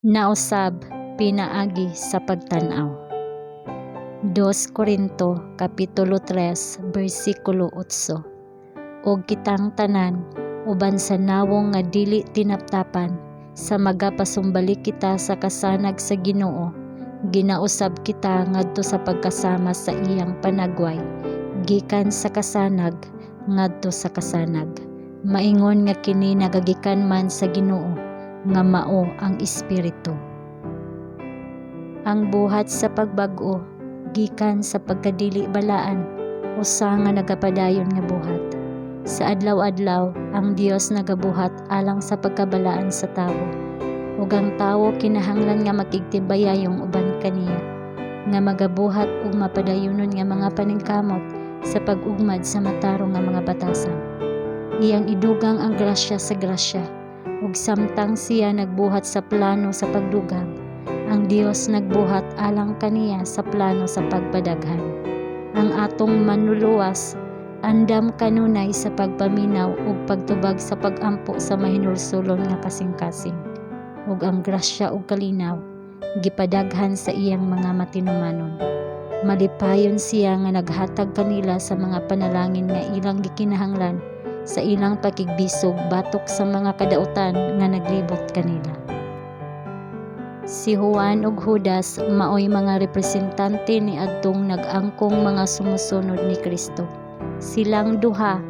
Nausab pinaagi sa pagtan-aw. 2 Korinto kapitulo 3 bersikulo 8. Og kitang tanan uban sa nawong nga dili tinaptapan, sa magapasumbalik kita sa kasanag sa Ginoo, ginausab kita ngadto sa pagkasama sa iyang panagway gikan sa kasanag ngadto sa kasanag. Maingon nga kini nagagikan man sa Ginoo nga mao ang Espiritu. Ang buhat sa pagbag-o gikan sa pagkadili balaan usa nga nagapadayon nga buhat. Sa adlaw-adlaw, ang Dios nagabuhat alang sa pagkabalaan sa tawo. Ug ang tawo kinahanglan nga makigtimbayayong uban kaniya, nga magabuhat og mapadayonon nga mga paningkamot sa pag-ugmad sa matarong nga mga batasan. Iyang idugang ang grasya sa grasya, ug samtang siya nagbuhat sa plano sa pagdugang, ang Dios nagbuhat alang kaniya sa plano sa pagpadaghan. Ang atong Manluluwas andam kanunay sa pagpaminaw ug pagtubag sa pag-ampo sa mahinulsulon nga kasing-kasing. Ug ang grasya ug kalinaw gipadaghan sa iyang mga matinumanon. Malipayon siya nga naghatag kanila sa mga panalangin nga ilang gikinahanglan sa ilang pakigbisog batok sa mga kadautan nga naglibot kanila. Si Juan ug Judas maoy mga representante niadtong nag-angkong mga sumusunod ni Kristo. Silang duha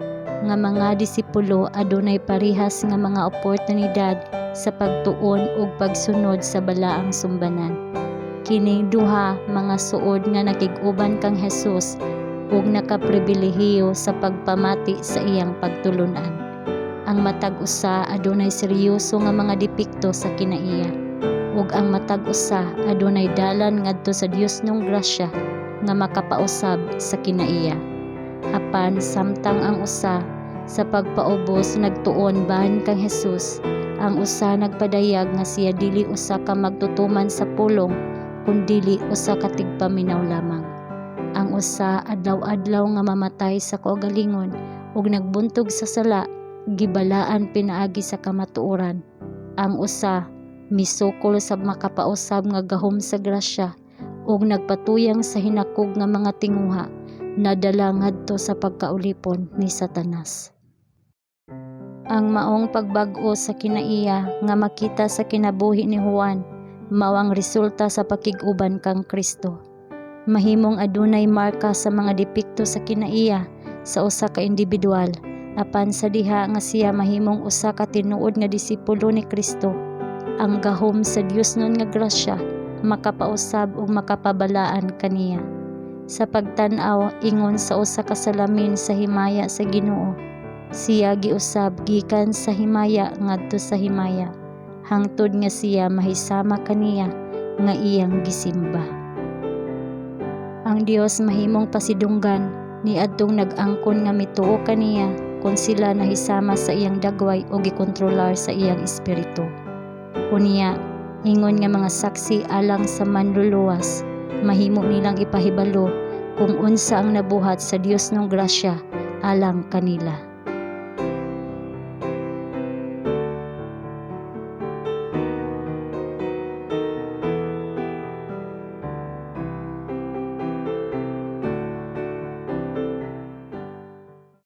nga mga disipulo adunay parehas nga mga oportunidad sa pagtuon ug pagsunod sa balaang sumbanan. Kining duha mga suod nga nakig-uban kang Jesus ug nakapribilehiyo sa pagpamati sa iyang pagtulun-an. Ang matag usa adunay seryoso nga mga depekto sa kinaiya, ug ang matag usa adunay dalan ngadto sa Diosnong grasya nga makapausab sa kinaiya. Apan samtang ang usa sa pagpaubos nagtuon bahin kang Jesus, ang usa nagpadayag nga siya dili usa ka magtutuman sa pulong kundili usa ka tigpaminaw lamang. Ang usa adlaw-adlaw nga mamatay sa kaugalingon ug nagbuntog sa sala, gibalaan pinaagi sa kamatuoran. Ang usa misukol sa makapausab nga gahom sa grasya ug nagpatuyang sa hinakog nga mga tinguha, nadala ngadto sa pagkaulipon ni Satanas. Ang maong pagbag-o sa kinaiya nga makita sa kinabuhi ni Juan mao ang resulta sa pakig-uban kang Kristo. Mahimong adunay marka sa mga depekto sa kinaiya sa usa ka individual, apan sa diha nga siya mahimong usa ka tinuod nga disipulo ni Kristo, ang gahom sa Diosnon nga grasya makapausab ug makapabalaan kaniya. Sa pagtan-aw ingon sa usa ka salamin sa himaya sa Ginoo, siya giusab gikan sa himaya ngadto sa himaya, hangtod nga siya mahisama kaniya nga iyang gisimba. Ang Dios mahimong pasidunggan niadtong nag-angkon nga mituo kaniya kon sila nahisama sa iyang dagway o gikontrolar sa iyang espiritu. Unya, ingon nga mga saksi alang sa Manluluwas, mahimo nilang ipahibalo kung unsa ang nabuhat sa Diosnong grasya alang kanila.